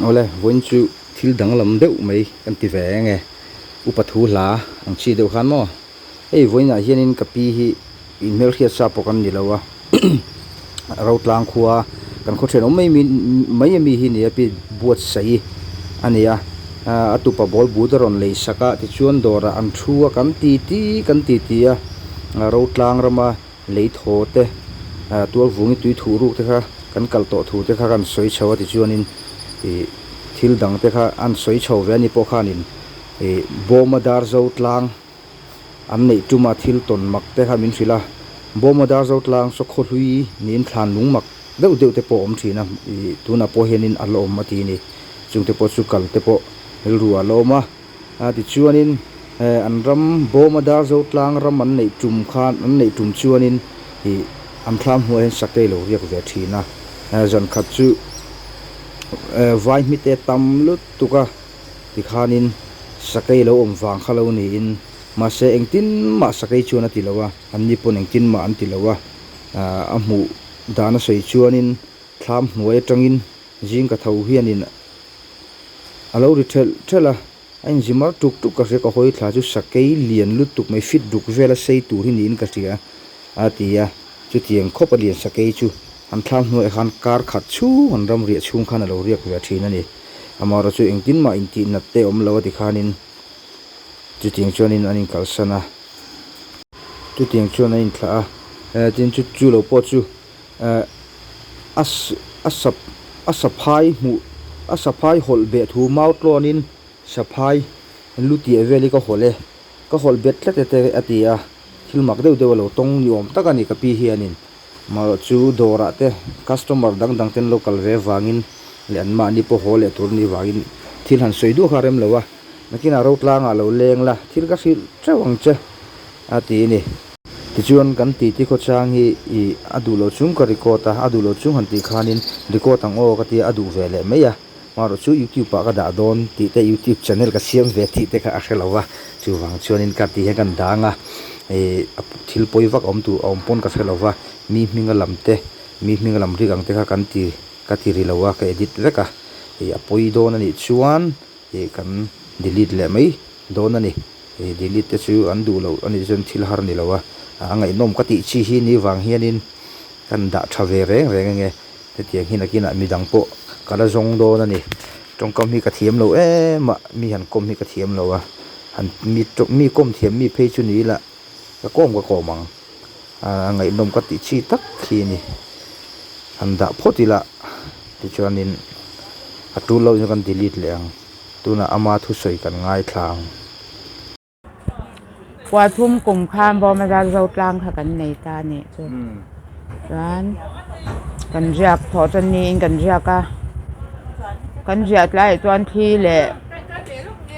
Awle, vawiin chu thil danglam deuh mai kan ti ve eng e, upa thu hla ang chi deuh khan maw? Hei vawiinah hianin ka pi hi inhmelhriat sa pawh kan ni lo a, Rotlang khua kan khaw thian awm mai mai ami hi nia pi Buatsaih a ni a, a tupa ball but a rawn lei sak a, tichuan dawrah an thu a kan ti ti kan ti ti a, Rotlang rama lei thaw te, tualvungi tui thuh ruk te kha kan kal tawh thu te kha kan sawi chho a tichuanin ih thil dang te kha an sawi chho ve a ni pawh khanin ih bawma dar zo tlang an neih tuma thil tawn mak te kha min hrilh a, bawma dar zo tlang saw khaw hlui niin thlan lung mak deuh deuh te pawh a awm thin a ih tunah pawh hianin a la awm a ti a ni chung te pawh chu kal te pawh rilru ah a la awm a. A tichuanin an ram bawma Darzo tlang ram an neih tum khan an neih tum chuanin ih an thlam hnuai hian sakei lo riak ve thin a. Zan khat chu vai hmite tam lutuk a tikhanin sakei lo awm vang kha lo niin mahse engtin mah sakei chuan a ti lo a, anni pawn engtin mah an ti lo a. A hmuh dan a sawi chuanin thlam hnuai atangin zing ka tho hianin A lo ri thelh thelh a, a inzi mar tuk tuk ka hria, ka hawi thla chu sakei lian lutuk mai fit ruk vela sei tur hi niin ka hria a ti a, chutiang khawp a lian sakei chu an thlam hnuaiah khan kar khat chhung an ram riah chhung khan a lo riak ve thin a ni. Amaherawhchu chu engtin mah intih nat te awm lo a ti khanin chutiang chuanin an inkalsan a, chutiang chuan an inthlah a, tin chu chu lo pawh chu a a a saphai hmuh a saphai hawlh beh thu mau tlawnin saphai lu tiah vel hi ka hawlh e ka hawlh bet tlat e te a ti a thil mak deuh deuh a lo tawng ni awm tak a ni ka pi hianin marawh chu dawrah te customer dang dang ten lo kal ve vangin leh an mahni pawh haw leh tur anih vangin thil han sawi duah kha a rem lo a nakinah rotlangah lo leng la thil ka hrilh teuh ang che a ti a ni. Tichuan kan titi khawchang hi ih a duh loh chung ka record a, a duh loh chung han tih khanin record ang aw ka tia a duh ve leh mai a, marawh chu youtube ah ka dah dawn tih te youtube channel ka siam ve tih te kha a hre lo va, chuvang chuanin ka tih hian kan dang a, ih thil pawi vak awm tur a awm pawn ka hre lo va, mi hminga lam te mi hminga lam rik ang te kha kan ti ka ti ri lo a ka edit vek a, ih a pawi dawn a nih chuan ih kan delete leh mai dawn a ni. Ih delete te chu an duh loh a nih chuan thil har ni lo a, a ngaihnawm ka tih chi hi ni vang hianin kan dah tha ve reng reng ange hetiang hi nakinah midang pawh ka la zawng dawn a ni. Tawngkam hi ka thiam lo em a, mi han kawm hi ka thiam lo a, han mi mi kawm thiam mi phei chu ni ila ka kawm ka kawm ang, a ngaihnawm ka tih chi tak hi a ni. Han dah phawt ila tichuanin a tul loh chu kan delete leh ang. Tunah ama thusawi kan ngaithla ang. Kua thum kum khan bawma zar zo tlang kha kan nei ta a nih chu. Chuan kan riak thawh chuan niin kan riak a, kan riah tlaiah chuan thli leh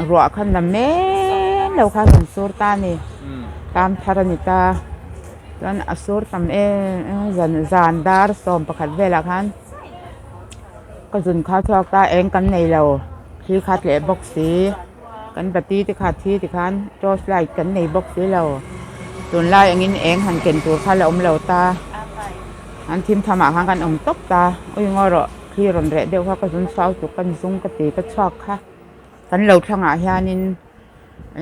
ruah khan la men lo khan rawn sur ta a ni. Tam thar a ni ta. Chuan a sur tam em em a, zan zan dar 11 velah khan. Ka zun kha chhuak ta eng kan nei lo thli kha tleh bawk si kan bati te kha thi ti khan torch light kan nei bawk si lo tunlai angin eng han ken tur kha la awm lo ta an thim tham ah khan kan awm tawp ta ui ngaw rawh thli rawn reh deuh kha ka zun chhuak tuk ka zung ka ti ka chhuak kha kan lo thlangah hianin.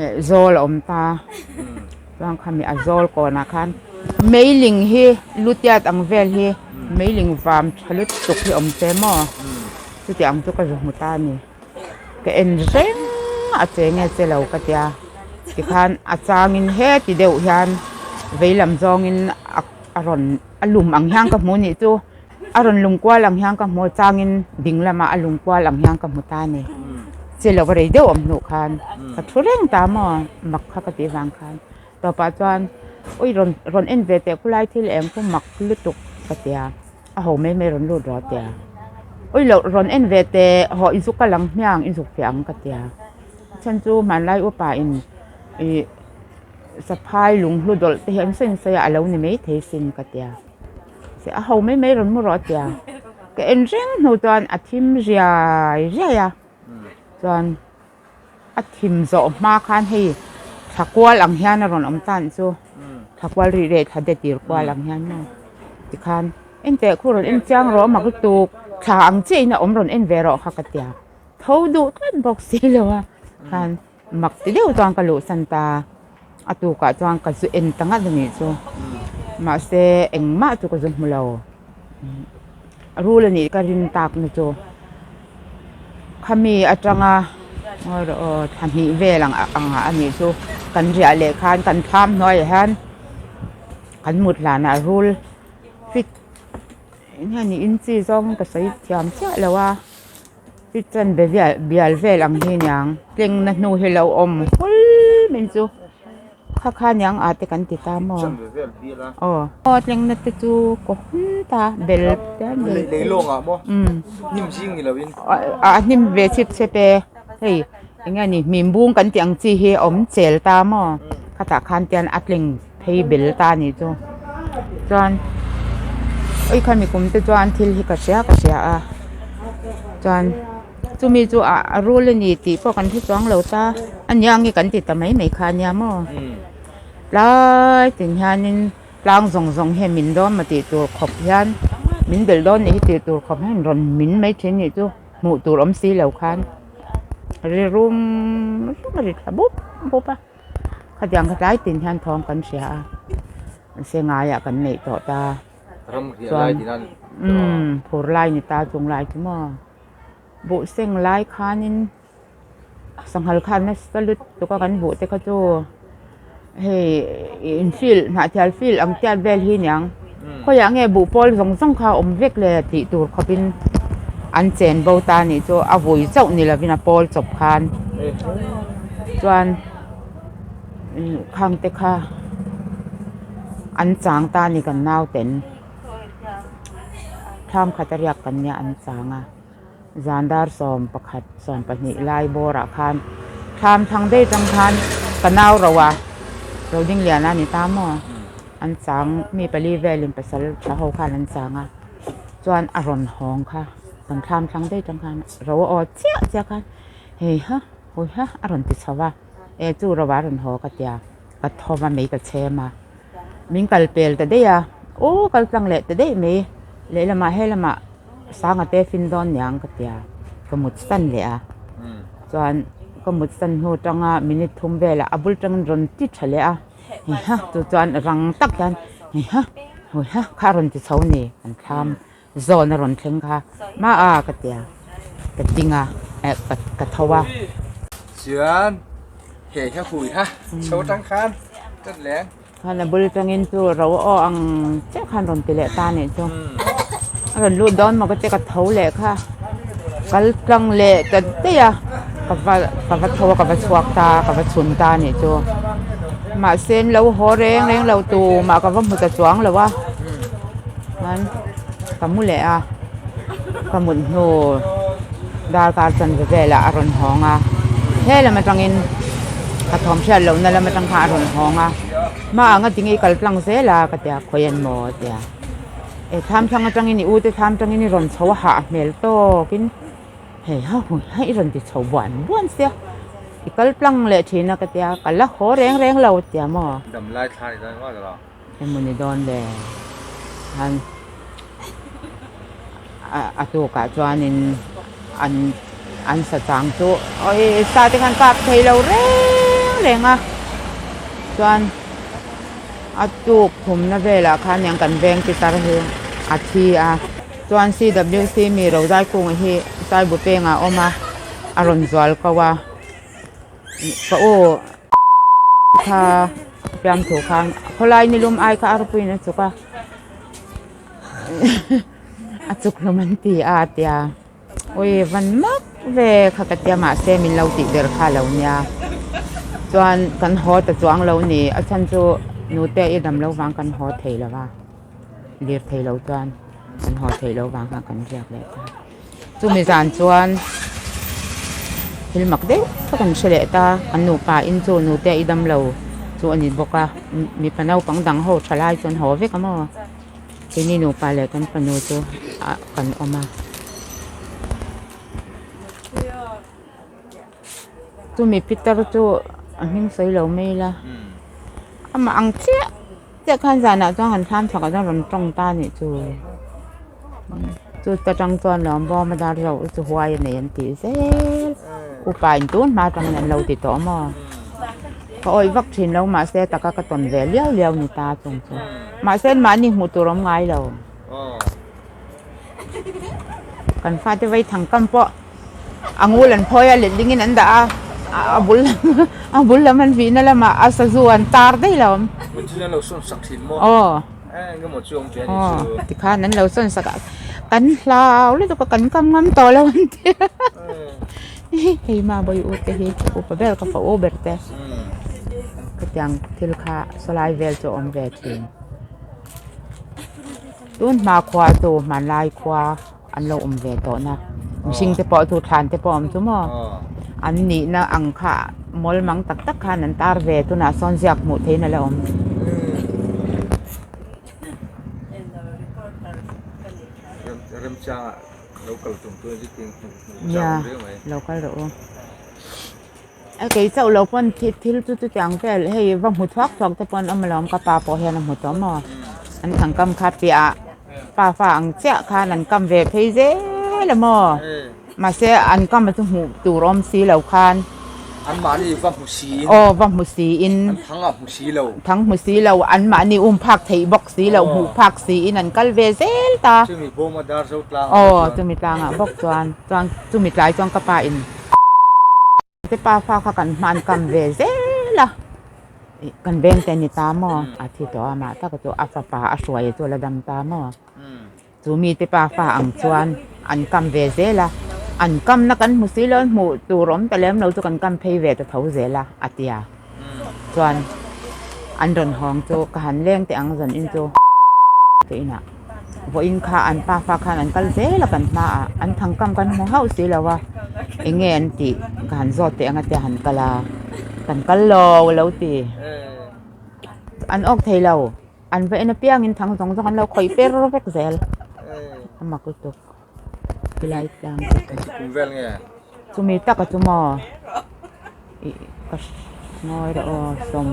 Eh zawl a awm ta chuan khami a zawl kawnah khan meiling hi lutiat ang vel hi meiling vam tha lutuk hi awm se maw chutiang ang chu ka zu hmu ta a ni ka en reng a che nge che lo ka tia tikhan a changin heti deuh hian veilam zawngin a a rawn a lum ang hian ka hmu nih chu a rawn lum kual ang hian ka hmu a changin ding lamah a lum kual ang hian ka hmu ta a ni chi lo va rei deuh awm hnuh khan ka thu reng ta maw mak kha ka tih vang khan tawpah chuan ui rawn rawn en ve teh khulai thil eng chu mak lutuk ka tia a ho mai mai rawn lut rawh a tia ui loh rawn en ve teh haw i zuk a lang hmiang i zuk ve ang ka tia chhan chu hmanlai upa in ih saphai lunghlu dawlh te hi an sawi sawi a a lo ni maithei sin ka tia. Se a ho mai mai rawn mu rawh a tia ka en reng hnu chuan a thim riai riai a chuan a thim zawh hma khan hei thla kual ang hian a rawn awm tan chu thla kual rih reh thla de tir kual ang hian maw tikhan en teh khu rawn en chiang rawh a mak lutuk thla ang chiah in a awm rawn en ve rawh kha ka tia. tho duh tlat bawk si lo a khan mak ti deuh chuan ka luhsan ta a tukah chuan ka zu en ta ngat a nih chu mahse engmah chu ka zu hmu lo rul a nih ka rin tak na chu khami atanga ngawi rawh aw thla hnih vel ang ang ah a nih chu kan riah leh khan kan thlam hnuaiah hian kan mut hlanah rul fit eng nge ni in chi zawng ka sawi thiam chiah lo a fit chuan be bial bial vel ang hi niang tleng na hnu hi lo awm hul mai chu kha kha niang ah te kan ti ta maw aw aw tleng na te chu kaw hun ta bel te an bel a hnim ve chip chep e hei eng nge ni hmim bung kan tih ang chi hi a awm chel ta maw khatah khan tian a tleng phei bel ta a nih chu chuan oi khami kum te chuan thil hi ka hria ka hria a chuan chumi chu ah a rul a ni tih pawh kan hre chuang lo ta a nia nge kan ti ta mai mai kha a nia maw tlai tin hianin tlang zawng zawng hian min dawn maw tih tur khawp hian min belh dawn nih hi tih tur khawp hian rawn min mai thin nih chu hmuh tur awm si lo khan ri rum rum a ri thla bup bup a. Khatiang kha tlai tin hian thawm kan hria a, mahse ngaiah kan neih tawh ta. Chuan umm phur lai ni ta chung lai chu maw buh seng lai khanin sanghal khan nasa lutuk a kan buh te kha chu hei in field hnahthial field ang tiat vel hi niang khawiah nge buh pawl zawng zawng kha a awm vek le tih tur khawpin an chen bo ta anih chu a vui chauh ni lovin a pawl chawp khan chuan khang te kha an chang ta a ni kan nauten thlam khat a riak kan nia an chang a zan dar 11 12 lai bawrah khan thlam thang daih atang khan ka nau ro a ro ding lian a ni ta maw an chang mi pali velin pasal tha ho khan an chang a chuan a rawn hawng kha kan thlam thlang daih atang khan ro a aw chiah chiah khan hei ha hawi ha a rawn ti chho va e chu ro a rawn haw ka tia ka thaw va mai ka chhem a min kal pel ta daih a aw kal tlang leh ta daih mai lehlamah helamah sanga te fin dawn niang ka tia ka mut san leh a chuan ka mut san hnu tanga minute thum velah a bul tangin rawn ti tha leh a hei ha chu chuan rang tak hian hei ha hawi ha kha a rawn ti chho ni kan thlam zawn a rawn thleng kha ma a ka tia ka ding a eh ka ka tho a. Chuan hei ha hui ha chho tang khan tat leng. Khan a bul tangin chu ro aw ang chiah khan rawn ti leh ta nih chu a rawn lut dawn maw ka tia ka tho leh kha kal tlang leh ta daih a ka va ka va tho a ka va chhuak ta ka va chhun ta nih chu mahse an lo haw reng reng lo tumah ka va hmu ta chuang lo a chuan ka mu leh a ka mut hnu darkar chanve velah a rawn hawng a he lam atangin ka thawm hriat lohna lam atang khan a rawn hawng a hma anga tinge i kal tlang zel a ka ti a khawi an maw a ti a e thlam thlang atangin i u te thlam atangin i rawn chho a hah hmel tawkin hei ha hui ha i rawn ti chho buan buan sia i kal tlang leh thin a ka ti a ka la haw reng reng lo a ti a maw. Emawni dawn le han a tukah chuanin an an sa chang chu awi sa te khan kap thei lo reng reng a chuan a tuk thumna velah khan hian kan veng chi tar hi a thi a chuan C_W_C mi Rozai kunga hi Saibu pengah a awm a a rawn zual ko a ka u. Kha piang thu khan khawlai nilum ai kha a ropuiin a chuk a a chuk hlawm an ti a a tia awi van mak ve kha ka tia mahse min lo tih ber kha a lo nia chuan kan haw ta chuang lo ni a chhan chu nute i dam lo vang kan haw thei lo va lir thei lo chuan kan haw theih loh vang khan kan riak leh ta. Chumi zan chuan thil mak deuh tak an hre leh ta, an nupa in chu nute i dam lo chu a ni bawk a, mipa naupang dang ho tha lai chu an haw vek a maw? Keini nupa leh kan fanu chu ah kan awm a. Chumi pitar chu a hming sawi lo mai ila, amah ang chiah chiah khan zanah chuan han thlam chhakah chuan rawn tawng ta a nih chu. Chu ta tang chuan lawm bawm a dar zo chu huai a nei an tih zel. Upa in tun hma atangin an lo ti tawh maw? Ka awih vak thin lo mahse taka ka tawn ve liau liau ni ta chung chu. Mahse mahni hmuh tur awm ngai lo. Kan fate vei thang kam pawh a ngul an phawi a letlingin an dah a, a bul lam a bul lam an vihna lamah a sazu an tar daih lo. Aw. Aw tikhan an lo sawn sak a kan hlau lutuk a kan kam ngam tawh lo an ti a hei ma bawi u te hi upa ber ka fa u ber te khatiang thil kha sawlai vel chu a awm ve thin tun hma khua chu hmanlai khua an lo awm ve tawh na mihring te pawh chu thlan te pawh a awm chu maw an nihna ang kha mawl mang tak tak khan an tar ve tunah sawn ziak hmuh theihin a la awm. Nia lo kal rawh u a kei chauh lo pawn thil chu chutiang vel hei va hmu thuak thuak te pawn awm alawm ka pa pawh hian a hmu tawh maw an thangkam kha piah ah. Pa fa ang chiah khan an kam ve phei zel a maw? Mahse an kam a chu hmuh tur awm si lo khan. An mahni va hmu si in. Aw va hmu si in. An thang a hmu si lo. Thang hmu si lo, an mahni um phak theih bawk si lo, hmuh phak si in an kal ve zel ta. Chumi bawma dar zo tlang ah bawk chuan. Aw chumi tlangah bawk chuan, chuan chumi tlai chuan ka pa in. Te pa fa kha kan hman kam ve zel a, kan veng te a ni ta maw? A thi tawh a mah tak chu a fapa a hruai chu a la dam ta maw? Chu mi te pa fa ang chuan an kam ve zel a, an kamna kan hmu si lo an hmuh tur awm ta lem lo chu kan kam phei ve ta tho zel a a ti a, chuan an rawn hawng chu ka han leng teh ang zawn in chu chu inah. Vawiin kha an pa fa khan an kal zel a kan hmaah an thangkam kan hmu hauh si lo a eng nge an tih ka han zawt teh ang a tia han kal a kan kal lo a lo ti an awk thei lo an va en apiangin thang zawng zawng an lo khawih per vek zel a mak lutuk tilai tlang chumi taka chu maw ih ka ngawi rawh aw sawm.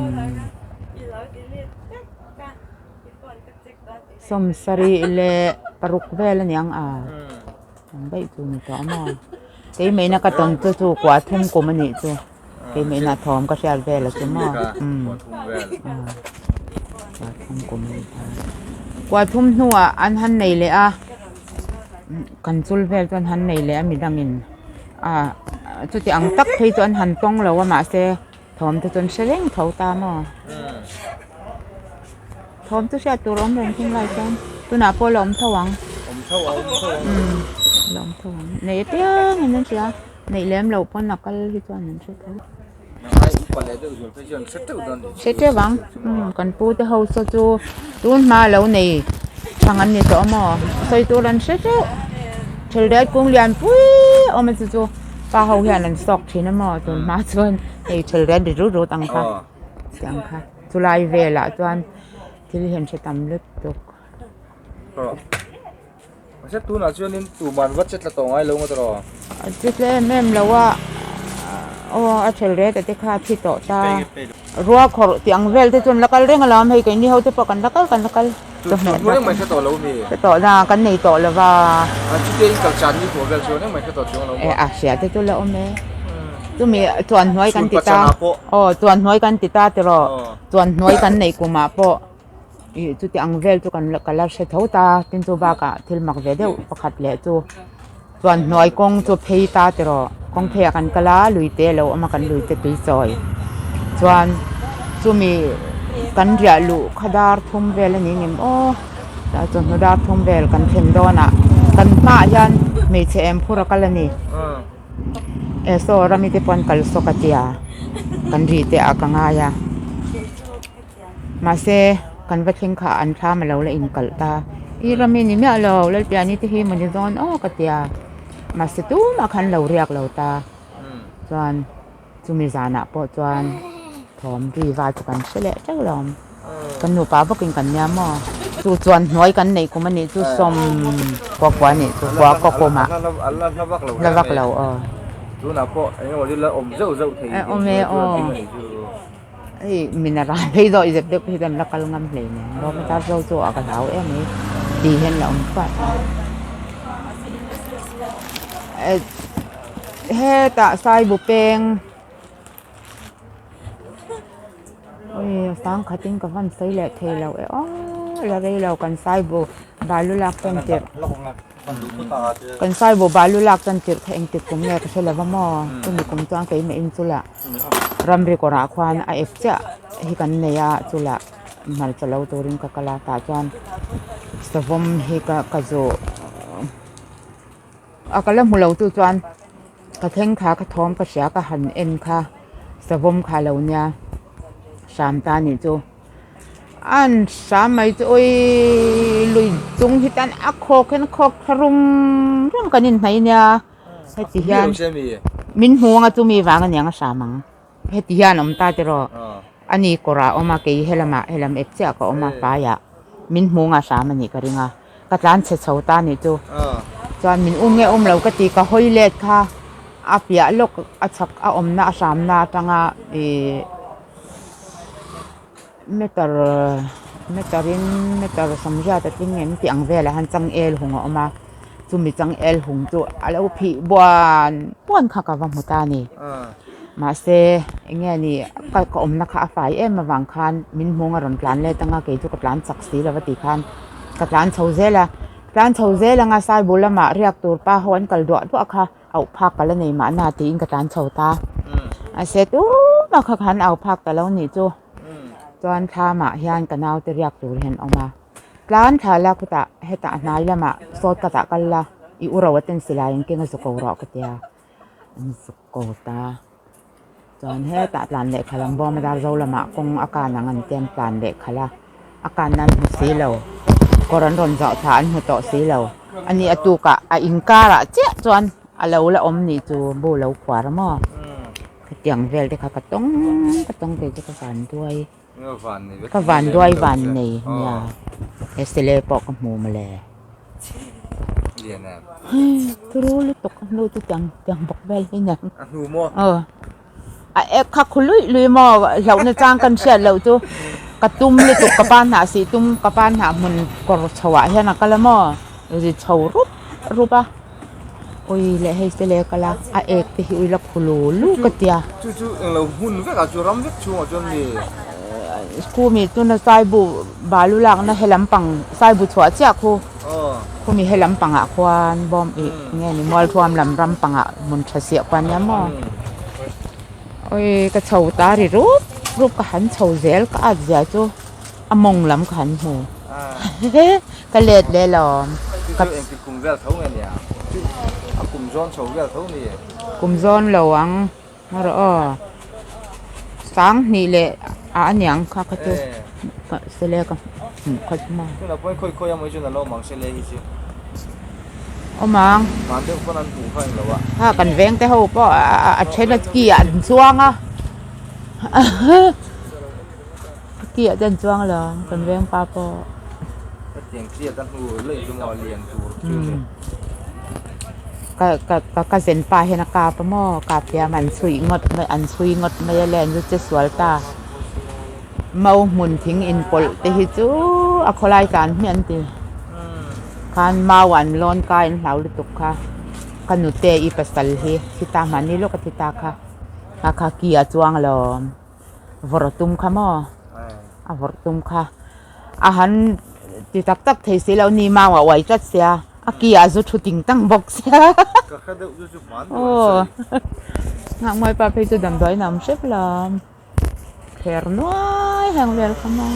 Sawmsarih leh paruk vel a niang a ang daih chu ni tawh a maw keimahina ka tawn chu chu kua thum kum a nih chu keimahina thawm ka hriat vel a chu maw umm kua thum kum a ni ta kua thum hnuah an han nei leh a kan chul vel chu an han nei leh a midangin a chuti ang tak phei chu an han tawng lo a mahse. Thawm te chuan hre reng tho ta maw? Thawm chu hriat tur awm reng thing lai chuan tunah pawh la awm tho ang. Awm tho a awm tho ang. Umm la awm tho ang. Neih apiang in an hria neih lem loh pawn a kal hi chuan an hre tho. Hre teuh ang. Umm kan pu te ho saw chu tun hma lo nei thang an ni tawh maw? Sawi tur an hre teuh. Thilriat kung lian pui awm a chu chu. Pa ho hian an sawk thin a maw tun hma chuan hei thil ren ri rut rut ang kha tih ang kha chulai velah chuan thil hi an hre tam lutuk. Mahse tunah chuanin tuman va che tla tawh ngai lo ngawt rawh. A che tla em em lo a aw a thil ret a te kha a thi tawh ta. Rua khawrh tih ang vel te chuan la kal reng alawm hei keini ho te pawh kan la kal kan la kal. Chawhmeh hnuai mai hre tawh lo mi? Hre tawh na, kan nei tawh lo va. A chute in kal chan ni pawh vel chuan engmah hre tawh chuang lo maw? E a hria te chu la awm e. Chumi chuan hnuai kan ti ta. Aw chuan hnuai kan ti ta tiraw. Chuan hnuai kan neih kumah pawh ih chuti ang vel chu kan ka la hre tho ta. Tin chu bakah thil mak ve deuh pakhat leh chu chuan hnuai kawng chu phei ta tiraw. Kawng pheiah kan kal a, lui te a lo awm a kan lui te tui chawi. Chuan chumi kan riah luh kha dar thum vel a ni ngem aw tah chawhnu dar thum vel kan thlen dawnah kan hmaah hian hmeichhe em phur a kal a ni. E saw rami te pawh an kal sawk a tia kan ri te ah ka ngai a mahse kan va thleng kha an thlam a lo la inkalh ta i rami ni miah lo Lalpiani te hi mawni zawn aw ka tia mahse tumah khan lo riak lo ta chuan. Chumi zanah pawh chuan thawm ri val chu kan hre leh teuh lo. Kan nupa bawkin kan nia maw? Chu chuan hnuai kan neih kum a nih chu sawm kua kua a nih chu kua kaw kumah la vak lo aw. Tunah pawh eng emaw chu la awm zeuh zeuh thei awm e aw. Hei min a ral phei zawh i zep deuh phei chuan la kal ngam hlei nen rawm a tar zo chu a ka hlau em mai ti hian la awm thuat a. Hetah saibu peng ui sang khatin ka van sawi leh thei lo e aw la rei lo kan saibu balu lak tan tirh kan saibu balu lak tan tirh kha engtik kum nge ka hre lo va maw chumi kum chuan keimah in chula ramri kawrah khuan a ep chiah hi kan nei a chula hmarcha lo turin ka kal a tah chuan savawm hi ka ka zawh. A ka la hmu lo tu chuan ka thleng kha ka thawm ka hria ka han en kha savawm kha a lo nia hram ta nih chu an hram mai chu awii lui chung hi tan a khawk hian a khawk thla rum rum kan inhnaih nia heti hian min hmu anga chumi vang aniang a hram ang. Heti hian awm ta tiraw? Ani kawrah a awm a, kei helamah helam ep chiah ka awm a, faiah min hmu nga hram a nih ka ring a, ka tlan chhe chho ta nih chu. Chuan min um nge um lo ka ti, ka hawi let kha a piah lawk a chhak a awmna a hramna atanga ih meter meter in meter sawmriat a tling em tih ang velah hian changel hung a awm a, chumi changel hung chu a lo phih buan buan kha ka va hmu ta a ni. Mahse eng nge ni ka ka awmna kha a fai em avang khan min hmung a rawn tlan let anga kei chu ka tlan chak si lo va tih khan ka tlan chho zel a, tlan chho zel anga Saibul lamah riak tur pa ho an kal duah duah kha. Auh phak ka la nei mahna tiin ka tlan chho ta. Mahse tumah kha khan auh phak ta lo nih chu. Chuan thlamah hian ka naute riak tur hian awm a. Tlan thla la khutah hetah a hnai lamah sawt ka tah kal la i u ro a ten silai an keng a zu ko rawh ka tia. An zu ko ta. Chuan hetah tlan leh khalh ang bawm a Darzo lamah kawng a kan ang an tia an tlan leh khalh a, a kan nan hmu si lo, kawr an rawn zawh thla an hmu tawh si lo, ani a tukah a inkarah chiah chuan a lo la awm nih chu bu lo khuar a maw? Hetiang vel te kha ka tawng ka tawng kei chu ka van duai ka van duai van nei nia he sele pawh ka hmu mawle. Turu lutuk a hnu chu tiang tiang bawk vel hi nia. A hnu maw? Aw. A ek kha khu luih luih maw hlauhna chang kan hriat loh chu ka tum lutuk ka pa hnah sih tum ka pa hnah hmun kawr chho ah hian a kal a maw ri chho rup rup a ui leh hei se le kal a a ek te hi ui la khu lu lu ka tia. Chu chu englo hmun vek ah chu ram vek chhungah chuan mi. Khumi tuna saibu balu lakna he lampang saibu chhuah chiah khu khumi he lampangah khuan bawm ih nge ni mualthuam lam ram pangah hmun tha siah khuan nia maw ui ka chho ta ri rup rup ka han chho zel ka at zia chu a mawng lam ka han hmu ka let leh lawm kum zawn lo ang. Ngarawh aw sanghnih leh ah aniang kha kha chu sele ka hmuh kha chu maw. Awm ang ha kan veng te ho pawh a then a ki ah an chuang a a ki ah te an chuang lo kan veng pa pawh. Ka ka ka cousin pa hian a kap a maw kap hiam an chhuih ngawt mai an chhui ngawt mai a le an zu che sual ta mau hmun thing inpawlh te hi chu a khawlai tlan hmiah an ti khan mau an lawn kai an hlau lutuk kha ka nute i pasal hi thi ta mahni lawk a thi ta kha kha kha ki a chuang alawm vawrh a tum kha maw a vawrh tum kha. A han ti tak tak thei si lo ni mau a uai tlat sia a ki ah zu thu ting tang bawk sia aw nghak mawi pa phei chu damdawiin a awm hrep lo thler nuai heng vel kha maw.